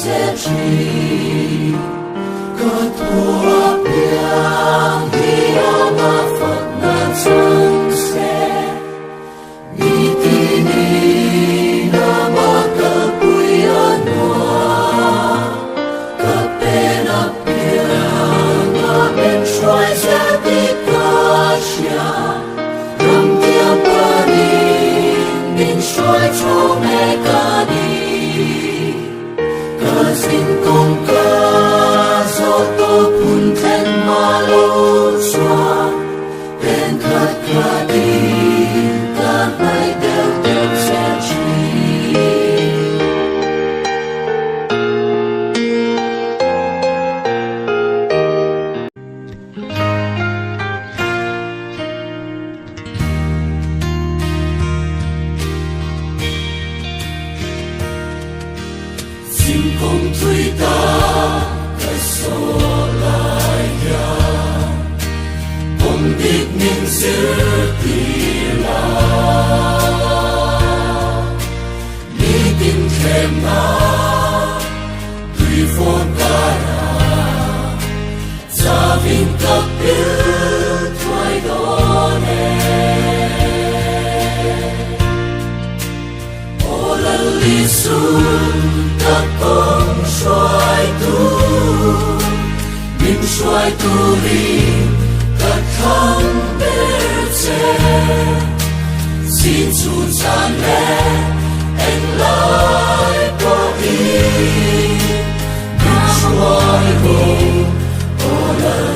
zel thin. Ka thu apiang hi ama fakna chang se, Nitinin ama kalpui a nuam. Ka pen apiang a min hruai zel tih ka hria, Ramtiang panin min hruai chho mek a ni. Ka zin kawngka zawh tawp hun thlen hma lo chuan pen khat khatin ka hnaih deuh deuh zel thin. Zingkawng thui ta ka saw lai hian kawng dik min zirtir la. Nitin thlemna tuifawn karah Zavin ka pil thuai dawn e. Aw Lal Isu ka kawng hruaitu, min hruai turin ka thlang ber che. Zin chhun zan leh englai pawhin min hruai rawh aw Lal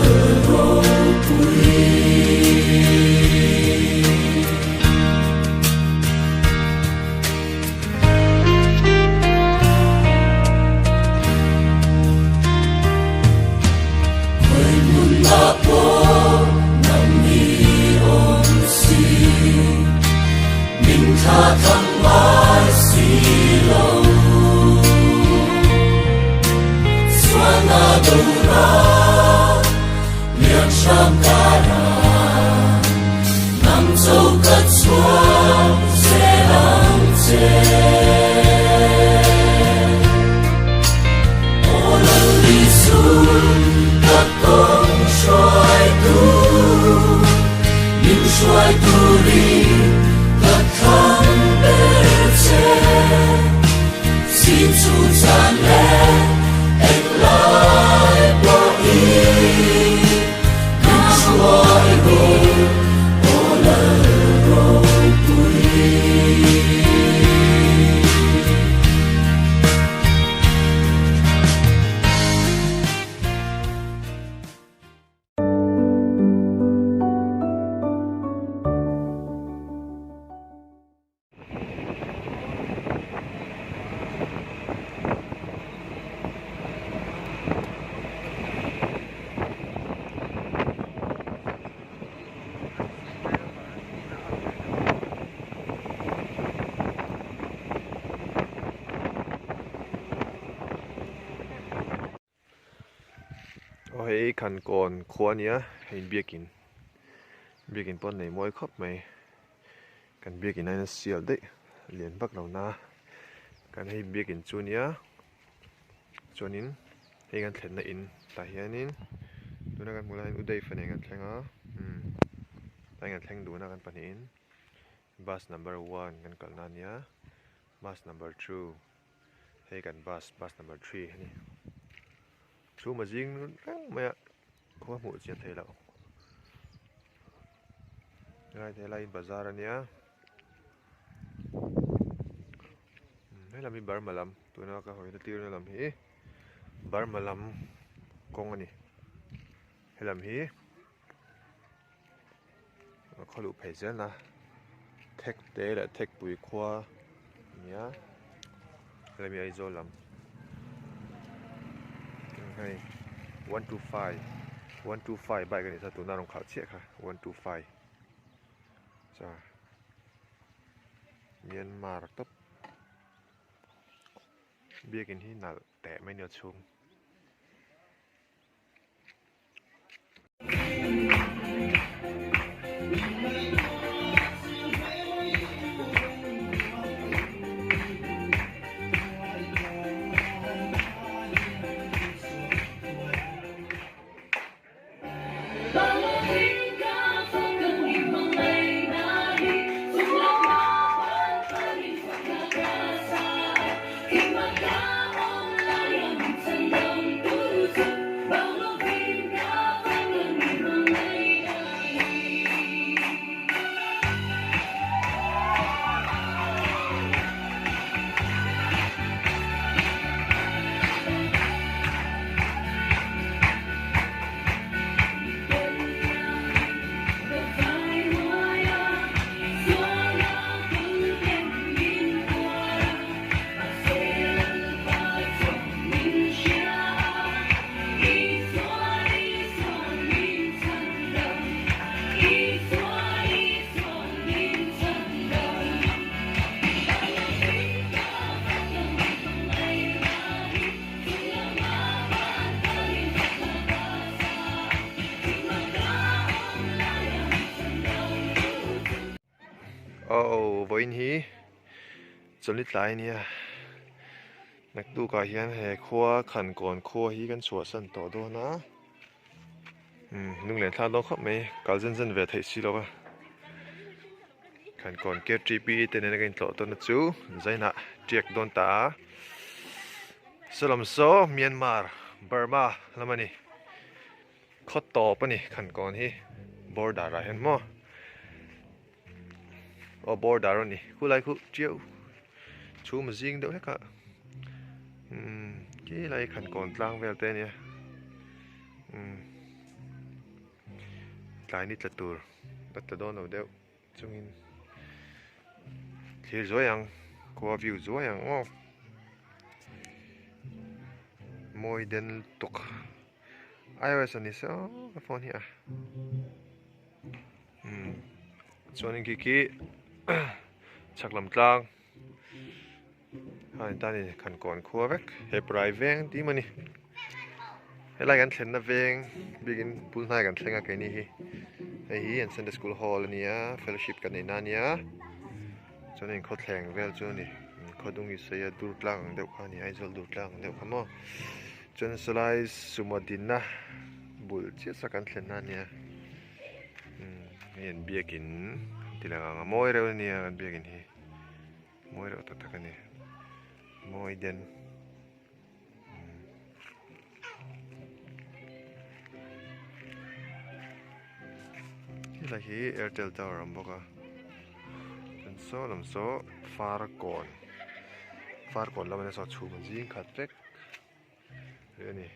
ropui. Khawi hmunah pawh nang i awm si, min thla tham ngai si lo. Sualna dora lian hram kara nang cho ka chhuak zel ang che. Aw Lal Isu ka kawng hruaitu, min hruai turin ka thlang ber che. Zin chu zan leh englai pawhin min hruai rawh aw Lal ropui. Aw hei Khankawn khua a nia hei biakin biakin pawh a nei mawi khawp mai kan biakin a in sial daih lian vak lo na kan hei biakin chu a nia chuanin hei kan thlenna in tah hianin tuna kan hmuh lai hian u Dave-a nen kan thleng a umm tlai kan thleng dun a kan pahnihin bus number one kan kalna a nia bus number two. Hei kan bus, bus number 3 a ni. Chhum a zing reng mai a, khua hmuh chian theih loh. Helai te helai bazar a nia. He lam hi Burma lam, tuna ka hawi na tirna lam hi Burma lam kawng a ni. He lam hi khaw luh phei zel a thek te leh thek pui khua a ni a helami Aizawl lam hei 125 125 bike a nih chuan tuna rawn khalh chiah kha 125 chuan Myanmar tawp biakin hi nalh teh mai a nia chhung. Chawlhni tlai ania naktukah hian he khua Khankawn khua hi kan chhuahsan tawh dawn a umm lunglen thlak dawn khawp mai kal zen zen ve theih si lo va Khankawn K_T_P te nena kan intlawh tawn na chu zainah tiak dawn ta a sawlam saw Myanmar Burma lam a ni. Khaw tawp a ni Khankawn hi border ah hian maw aw border a ni khulai khu tiau chhum a zing deuh hlek a umm khilai Khankawn tlang vel te a nia umm tlai ni tla tur a tla dawn lo deuh chungin thlir zuai ang khua view zuai ang aw mawi den lutuk. iOS a ni se aw ka phone hi a umm chuanin khi khi chhak lam tlang a tan in khan kawn khua vek he prai veng tih maw ni helai kan thlenna veng bikin bul hnai kan thleng a keini hi hei hi an Sunday school hall a nia fellowship kan neihna a nia chuanin khawthleng vel chu a ni khawdung i sawi a dur tlang ang deuh kha a ni Aizawl dur tlang ang deuh kha maw. Chuan sawlai sumo dinna bul chiah sa kan thlenna a nia umm hei an biakin ti lang ang a mawi reuh a nia an biakin hi mawi reuh tak tak a ni mawi den helai hi airtel tower a awm bawk a chuan saw lam saw farkawn farkawn lam a saw chhum a zing khat vek. Hei a ni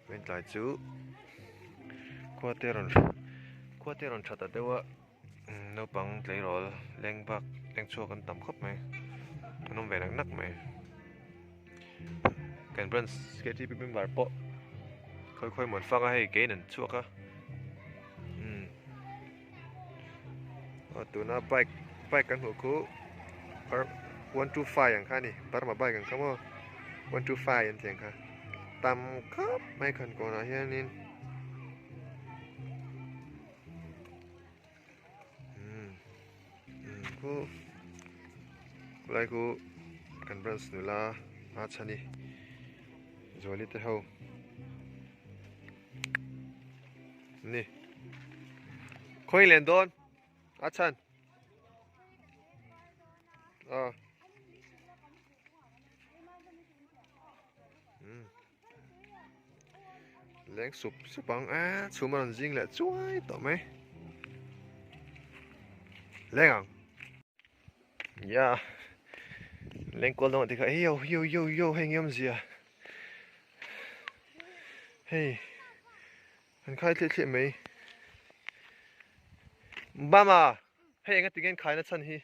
vawiin tlai chu khua te rawn khua te rawn tha ta deuh a naupang tleirawl leng bak leng chhuak an tam khawp mai an awm ve nak nak mai kan branch K_T_P member pawh khawi khawi mawn fang a hei keiin an chhuak a umm aw tuna bike bike kan hmuh khu 125 ang kha a ni Burma bike ang kha maw 125 an tih ang kha tam khawp mai khan kawnah hianin umm umm khu khulai khu kan branch nula a chhani Zuali te ho. Ni. Khawi len dawn. A chhan. A. Hmm. Leng sup sup ang a chhum a rawn zing leh chuai tawh mai. Leng ang. Ya. Leng kual dawn tikha yo yo yo yo hei nge awmzia. Hei. An khai thliah thliah mai. Mama, hei enga tinge an khaina chhan hi?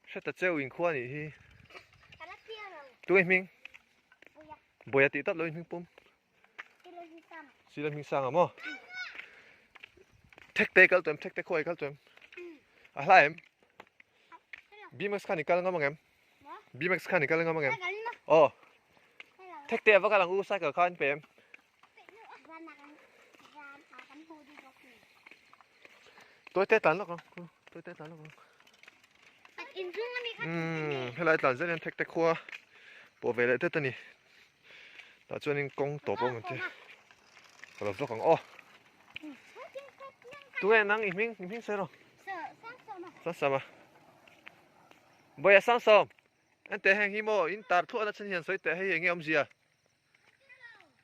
Hre ta cheu in khua nih hi. Tunge hming? Buaia tih tawp lo in hming pum. Sila hming sang a maw? Thek te kal tuem, thek te khawi kal tuem. A hla em? BMX khan i kal ngam angem? BMX khan i kal ngam angem? Aw. Thek te ava kal ang u cycle khan pe em? Tôi te tlan lawk ang. Tôi te tlan lawk ang. Umm helai tlan zel hian thek te khua pawh ve leh det a ni. Tah chuanin kawng tawp a awm ang che. Ka lo vlog ang aw. Tunge nang i hming i hming sawi rawh. Sangsama. Bawiha Sangsawm. Enteh heng hi maw in tar thuah na chhan hian sawi teh hei enge awmzia.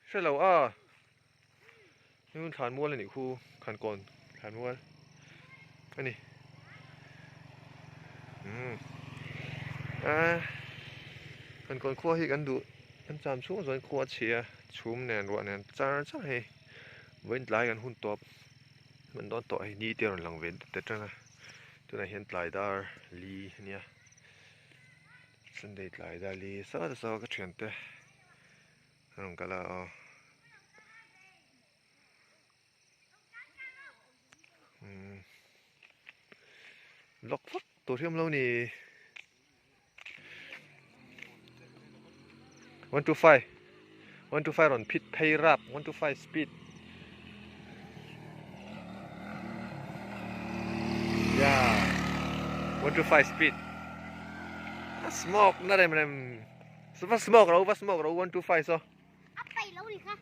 Hre lo a. Hei thlan mual anih khu Khankawn thlan mual a ni. Umm a Khankawn khua hi kan duh kan cham chhung zawng in khua a chhia chhum nen ruah nen char char hei vawiin tlai kan hun tawp hman dawn tawh hei ni te a rawn lang ve det det reng a tunah hian tlai dar li a nia Sunday tlai dar li saw saw ka thiante a rawn kal a aw. Umm vlog vak tur hi awm lo ni 125 125 rawn phit phei rap 125 speed yeah 125 speed. A smoke na rem rem. Va smoke ro va smoke ro 1 2 5 so. A pai lo ni kha.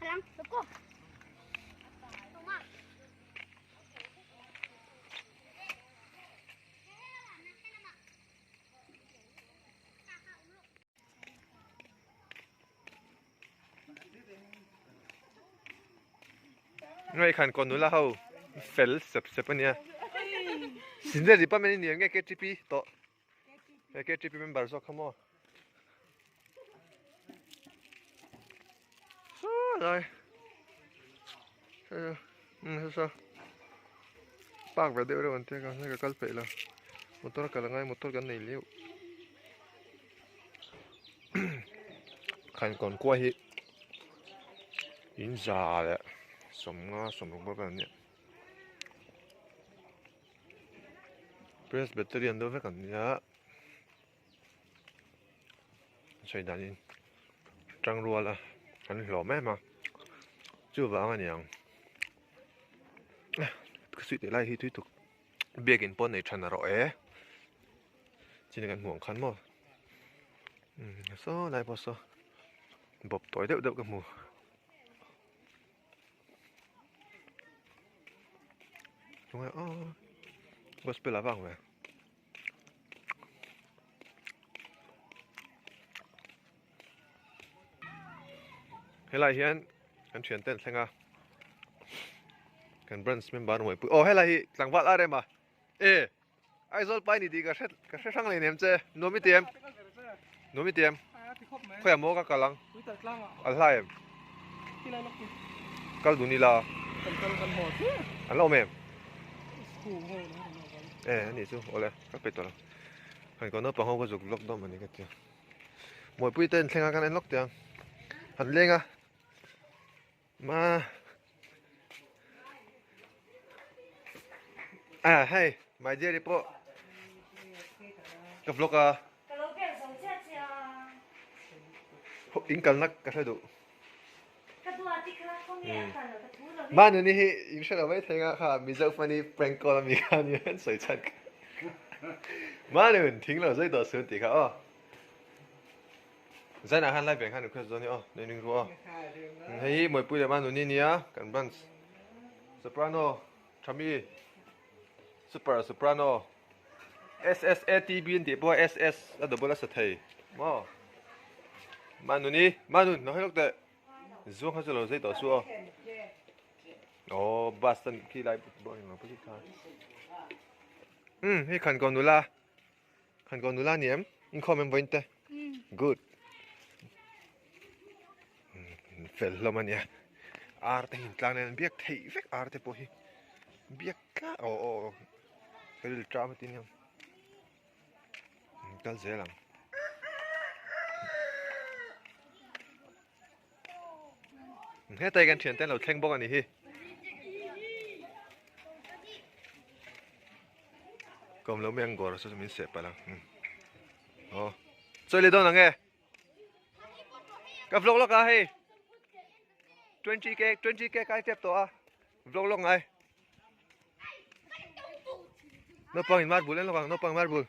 Kalang ko. Ngai khan kawn nula ho fel sep sep ania Senior department in ni nge KTP to he KTP member zawk kha maw saw lai um saw park ve deuh reuh an tia ka hei ka kal peih lo motor a kal angai motor kan nei leuh khan kawn kuai hi in za leh sawmnga sawmruk bawk an nia presbyterian deuh vek an nia sawi danin tangrual a an hlawm em a chuvang a niang ka suih teh lai hi tui tuk biakin pawh nei than erawh e chini kan hmuh ang khan maw umm saw lai pawh saw bawp tawi deuh deuh ka hmu tunge aw gospel a vang ve. Helai hian kan thian ten thleng a kan branch member ruai pui aw helai hi tlangval a rem a e Aizawl pai ni tih ka hre ka hre hrang leh nem che nuam i ti em nuam i ti em khawiah maw ka kal ang a hla em kal dun ila an la awm em e ani chu awle ka pe tawh lo han ko naupang ho ka zuk vlog dawn mawni ka tia mawipui te inthleng a kan en lawk teh ang han leng a ma ah hei my dear i pawh ka vlog a in kalna ka hre duh Manuni hi in hre lo mai thei nga kha Mizo funny prank call ami kha ni an sawi chhan kha. Manun thing lo zai tawh sun tih kha aw. Zainah khan live khan request dawn ni aw nei ring ru aw. Hei hi Mawipui leh Manuni nia kan branch soprano Thami super soprano SSATB an tih pawh SS a double a sa thei maw Manuni Manun lo hawi lawk teh Zuang kha chu lo zai tawh su aw Aw bus tan khi lai pawh englo pawh kha Um hei khan ko nula khan ko nula ni em inkhawm em vawiin te good fel hlawm ania ar te hi intlang nen biak theih vek ar te pawh hi biak tlat aw aw aw ka ril ṭam a ti aniang kal zel ang hetai kan thian te an lo thleng bawk a ni hi. Kawm lo mai ang gawr saw chu min seh palh ang aw chawi leh dawn ang e ka vlog lawk a hei 20k 20k kai tep tawh a vlog lawk ngai naupang in marble en lawk ang naupang marble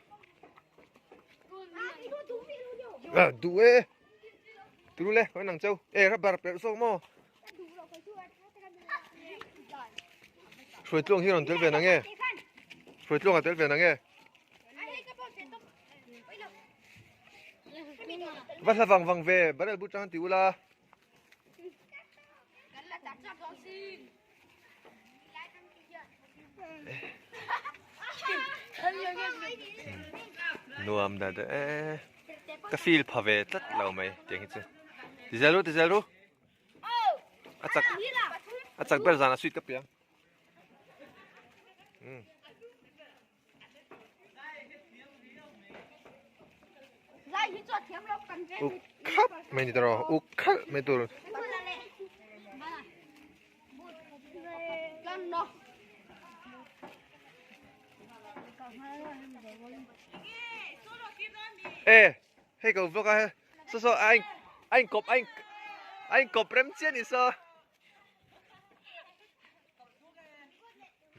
ah duh e turu le khawi nang cheu e rubber perh zawk maw Hruaitluang hi rawn tel ve nange? Hruaitluang a tel ve nange? Va hla vang vang ve, barel bu tang ti ula. Nuam da da e. Ka feel pha ve tlat lo mai tiang hi chu. Ti zel ru, ti zel ru. A chak a chak ber zan a sweet ka piang. Mm. Uk khap mai ni taro uk khal mai tur. Ê, hei ko vlog a he. So so a a in kawp a in a in kawp rem chiah ni saw.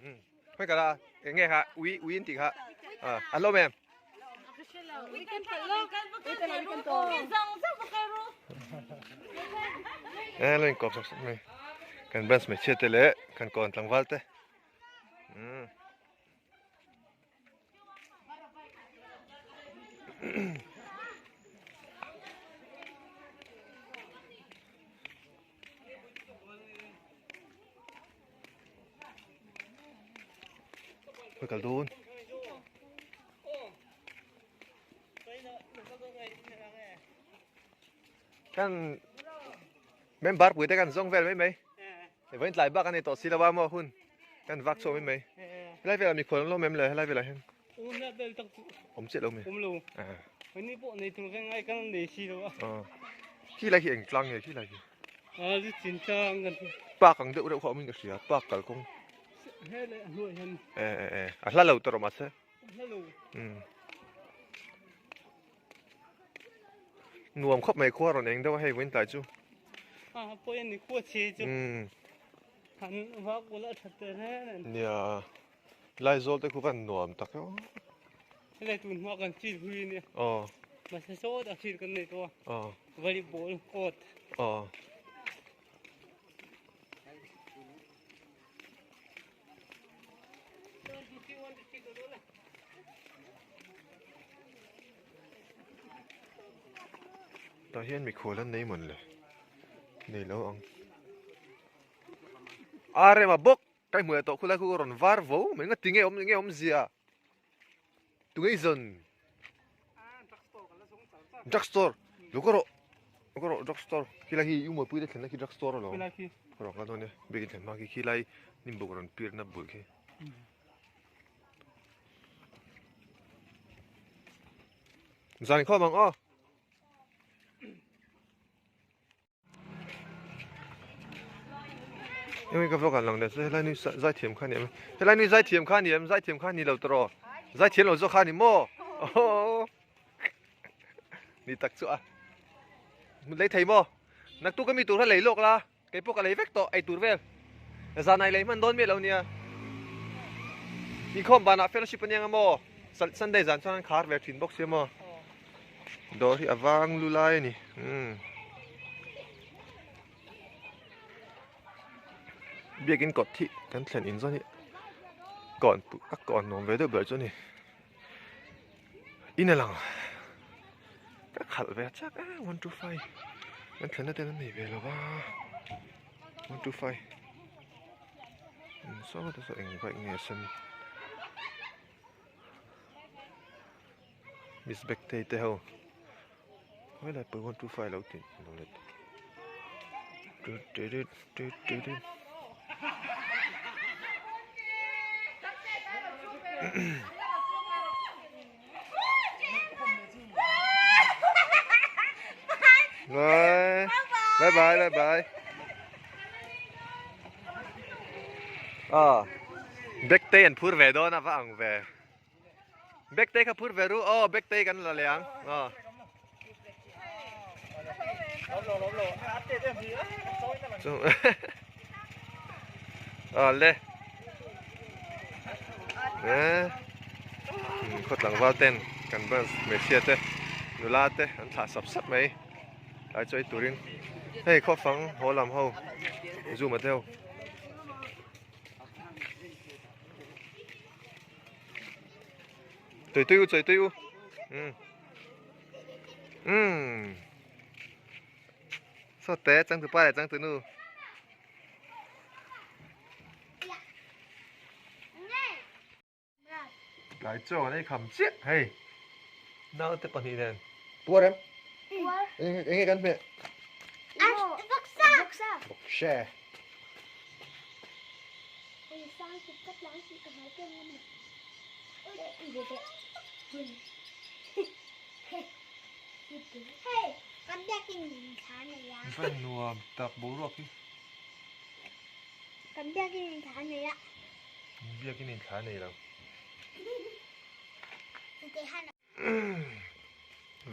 Hmm. Hoi kala. Eng nge kha ui ui an tih kha a hlawm em? E lo inkawp sak sak mai. Kan branch hmeichhia te leh kan kawn tlangval te. Umm. Ka kal dawn. Kan member pui te kan zawng vel mai mai. Vawiin tlai bak a ni tawh si lo a maw hun kan vak chhuak mai mai. Helai velah mikhual an lawm em le helai velah hian awm chiah lo mi. Khi lai khi eng tlang nge khi lai khi. Park ang deuh reuh kha awmin ka hria park kalkawng. E e e a hla lo tawh mahse. Nuam khawp mai khua rawn eng deuh a hei vawiin tlai chu. A pawi a ni khua chhe chu. Han vak ula that te reng. Nia Laizawl te khu van nuam tak e aw. Helai tun hma kan field hui ania. Aw. Mahse sawt a field kan nei tawh a. Aw. Volleyball court. Aw. Tah hian mikhual an nei mawn le nei lo ang a rem a bawk ka hmuh leh tawh khulai khu rawn var vo mai nga tinge awm nge awmzia tunge i zawn drug store lo ka rawh lo ka rawh drug store khilai hi u mawipui te thlenna khi drug store alawm rawh ka dawn e biakin thlen hma khi khilai hnimbuk rawn pirna bul khi. Zan khawm ang aw. Eng ka vlog an lang leh helai ni zai thiam kha ni em helai ni zai thiam kha ni em zai thiam kha ni lo tawh zai thiam lo zawk kha ni maw ni tak chu a lei thei maw naktuk ami tur kha lei lawk la Kei pawh ka lei vek tawh ei tur vel. Zan ai lei hman dawn miah lo nia. Inkhawm banah fellowship ania nga maw? Sunday zan chuan an khar ve thin bawk sia maw? Dawr hi a vang lu lai a ni. Umm. Biakin kawt hi kan thlen in zawn hi kawn a kawn nuam ve deuh ber chu a ni. In a lang ka khalh ve chak a 125 kan thlenna ten an nei ve lo va 125 saw te saw eng bike nge a sen miss Bektei te ho helai pawh 125 lo tih lo let tut tut tut tut tut. Bye. Bye bye bye bye. Ah. Bektei an phur ve dawn a va ang ve. Bektei kha phur ve ru aw Bektei kan la leh ang. Ah. Chu. Ah le. Eh. Khaw tlangval ten kan bus hmeichhia te nula te an thlah sap sap mai tlai chawi turin hei khaw fang haw lam ho zoom a te ho. Tui tui u chawi tui u umm umm saw te changtupa leh changtunu. Tlai chaw an ei kham chiah hei naute pahnih nen puar em eng nge kan hmeh bawksa Van nuam tak boruak hi. Kan biakin in thla nei a. Biakin in thla nei lo.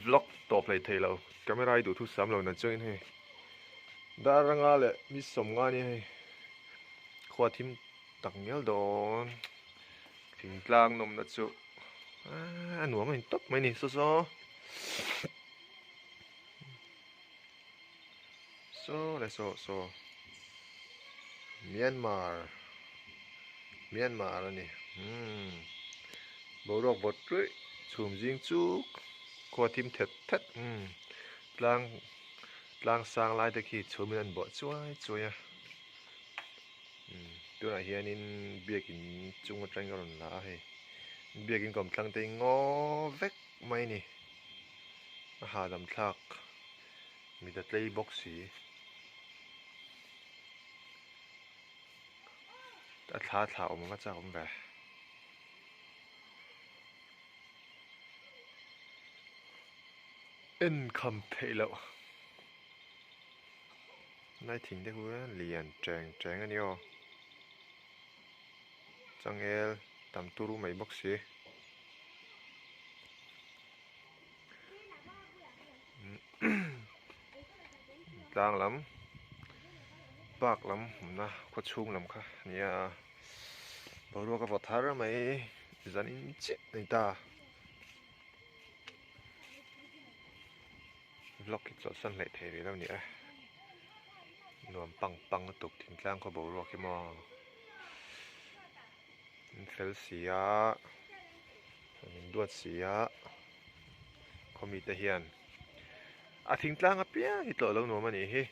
Vlog tawp hlei thei lo. Camera i duh thu sam lo na chuangin hei. Dar anga leh mi sawm nga nia hei. Khua thim tak ngial dawn. Thingtlang nawmna chu a nuam a ni tawp mai a ni saw saw. Saw leh saw saw Myanmar Myanmar a ni umm boruak vawt ruih chhum zing chu khua thim thet thet umm tlang tlang sang lai te khi chhumin an bawh chuai chuai a umm tunah hianin biakin chung atangin a rawn la a hei biakin kawmthlang te hi ngaw vek mai a ni a hahdam thlak mit a tlei bawk si a thla thla awm anga chak awm ve. En kham theih loh lai thing te khu lian teng teng a ni aw changel tam turu mai bawk si. Tlang lam park lam awmna khaw chhung lam kha a ni a boruak a vawt har mai zanin chiah a ni ta vlog hi chawlhsan hleih thei rih lo a ni e nuam pang pang lutuk thingtlang khaw boruak hi maw. An fel si a an induat si a khawmi te hian a thingtlang apiang hi tlawh lo nuam a nih hi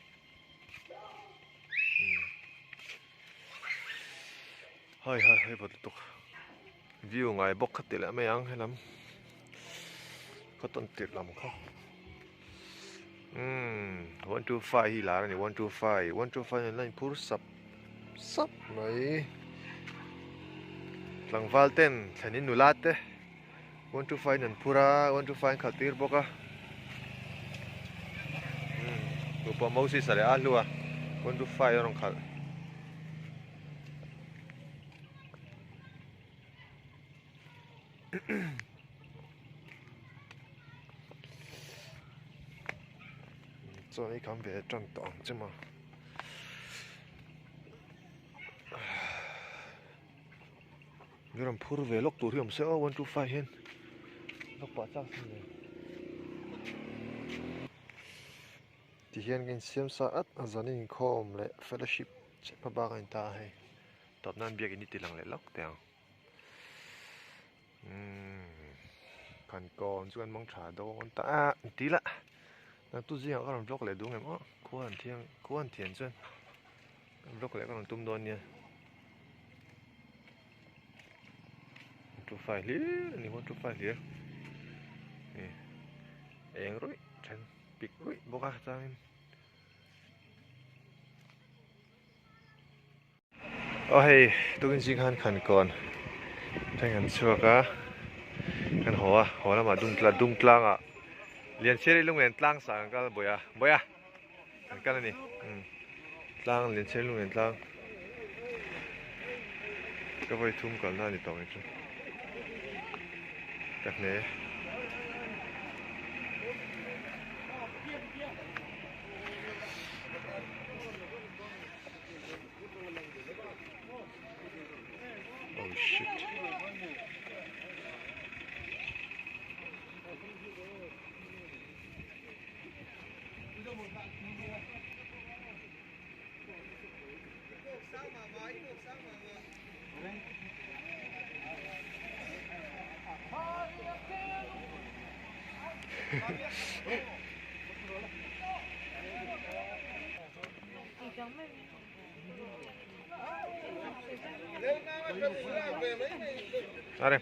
hai hai hai vawt lutuk view ngai bawk kha ti leh mai ang helam khaw tawn tirh lam kha umm 125 hi lar a ni 125 125 an la inphur sap sap mai tlangval ten thlenin nula te 125 in an phur a 125 an khalh tir bawk a umm tupawh Moses a leh a hlua 125 a rawn khalh. Chuan i kham ve tan tawh ang che maw. Mi rawn phur ve lawk tur hi awm se aw 125 hian lawk pah chak sin le. Tihian ka insiam sa at a zan inkhawm leh fellowship che hma bak a in ta a hei. Tawp nan biakin i ti lang leh lawk teh ang. Umm kan kawn chu kan mang tha dawn ta a an ti lah tu zingah ka rawn vlog leh duh ngem aw khua an thiang khua an thian chuan kan vlog leh ka rawn tum dawn nia 125 hlir a ni 125 hlir eng ruih then pik ruih bawk a changin. Aw hei tukin zing khan khan kawn thleng an chhuak a kan haw a haw lamah dung tla dung tlangah Lianchhiari lunglen tlang sang an kal bawiha bawiha an kal a ni umm tlang Lianchhiari lunglen tlang ka vawi thum kalna a ni tawh ang chu ka hne. Oh shit. Are.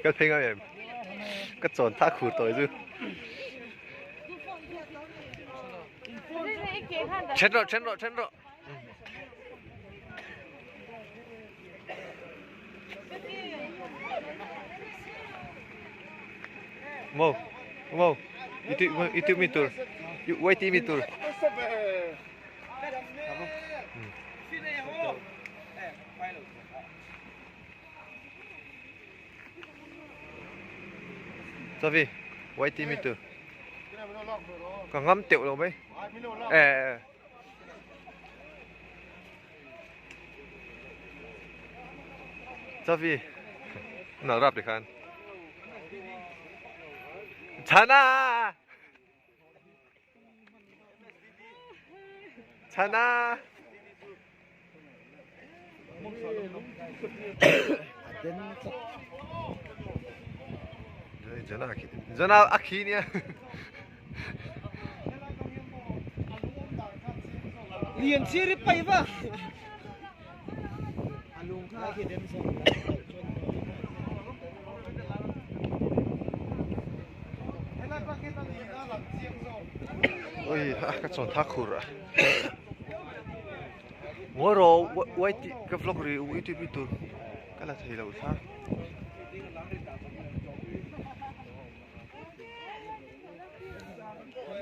Ka phei ngam em. Ka chawn thak khur tawh chu. Then rawh, then rawh, then rawh. Mo, mo, YouTube, YouTube mi tur, YT mi tur. Savi, YT mi tur. Ka ngam teuh lo mai. Eh. Chavi nal rap tikhan. Chhana! Chhana! Jana akhi Jana akhi nia. Lian chiri pai va. Oi ka chawn thak khur a ngawi rawh uai tih ka vlog ri youtube hi tur ka la thei lo thla.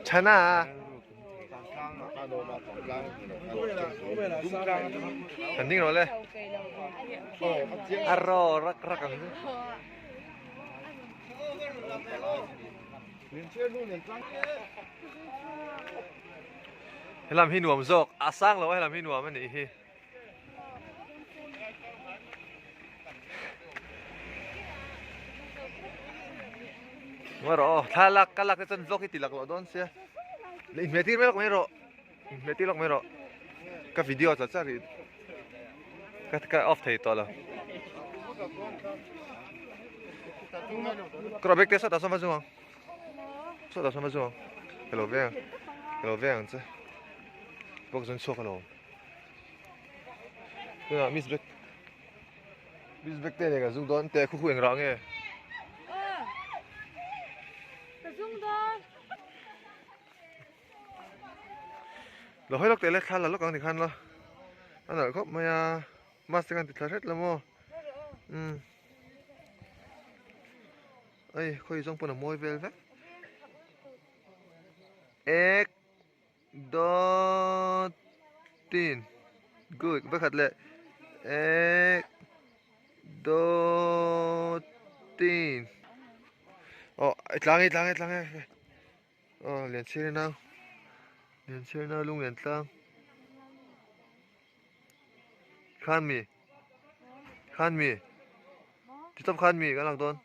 Chhana. Kan ding rawh le. A ro rak rak ang chu. Helam hi nuam zawk a sang lo a helam hi nuam a nih hi. Ngawi rawh aw thla lak ka lak te chuan vlog hi ti lak loh dawn sia leh inhmeh tir mai lawk mai rawh inhmeh tir lawk mai rawh ka video char char rih ka ka off thei tawh lo ka rawh bek te sawtah sawn va zum ang sawtah sawn va zum ang ka lo veng ka lo veng ang che bawk zawn chhuak alawm. Tunah Miss Bek Miss Bek te nen kan zung dawn te khu khu eng rah nge? Ka zung dawn. Lo hawi lawk teh le thla la lawk ang ti khan la. A nalh khawp mai a. Mask te khan ti thla hret lo maw? Umm. Ei khawi zawng pawn a mawi vel vek. Ek Dawtin good pakhat leh ek dawtin aw tlang e tlang e tlang e aw Lianchhiari nau Lianchhiari nau lung lian tlang khan mi khan mi ti tawp khan mi kan lak dawn.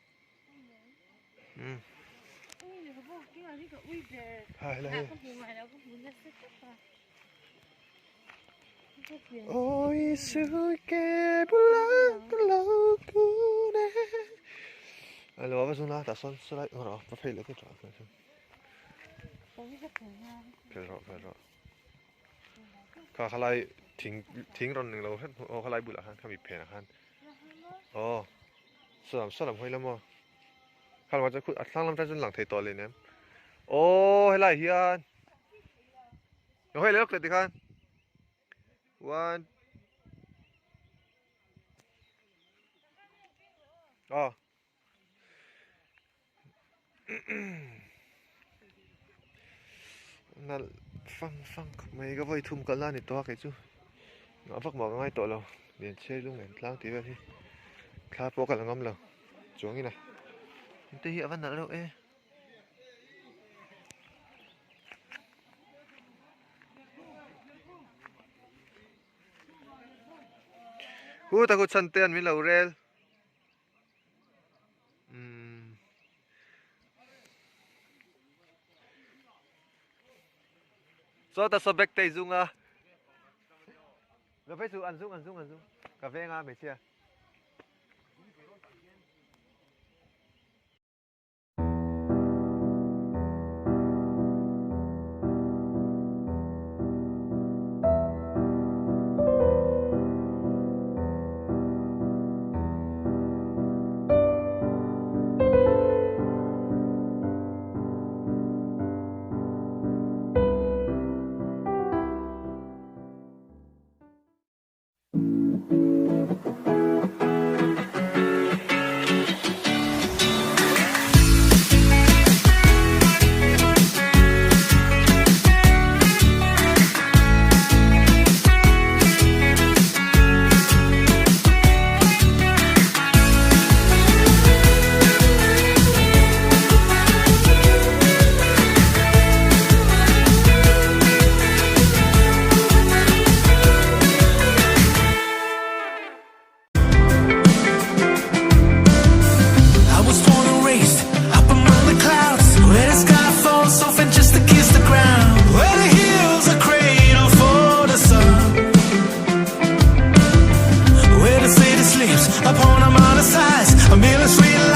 Ôi suy ke bula ka lo ku ne Alo va zuna ta son solai ngoro va phei le te tra sa chu Phel ro phel ro Kha khalai thing thing ron ning lo het o khalai bula khan khami phen khan Oh Salam salam hawi lam aw. Kha lamah chuan a thlang lam tan chuan lang thei tawh leh nem. Aw helai hian lo hawi leh lawk teh tikhan one aw nalh fang fang khawp mai ka vawi thum kalna a ni tawh a kei chu ngah vak mah ka ngai tawh lo lianchhiar lung nen tlang tih vel hi thla pawh ka la ngam lo chuangin a te hi a va nalh reuh e. Hu ta khu chhan te an min lo rel. Umm. Sawta saw bag te i zung a. Lo phei chu an zung an zung an zung. Ka veng a hmeichhia. I'm out of size. I'm feeling sweet.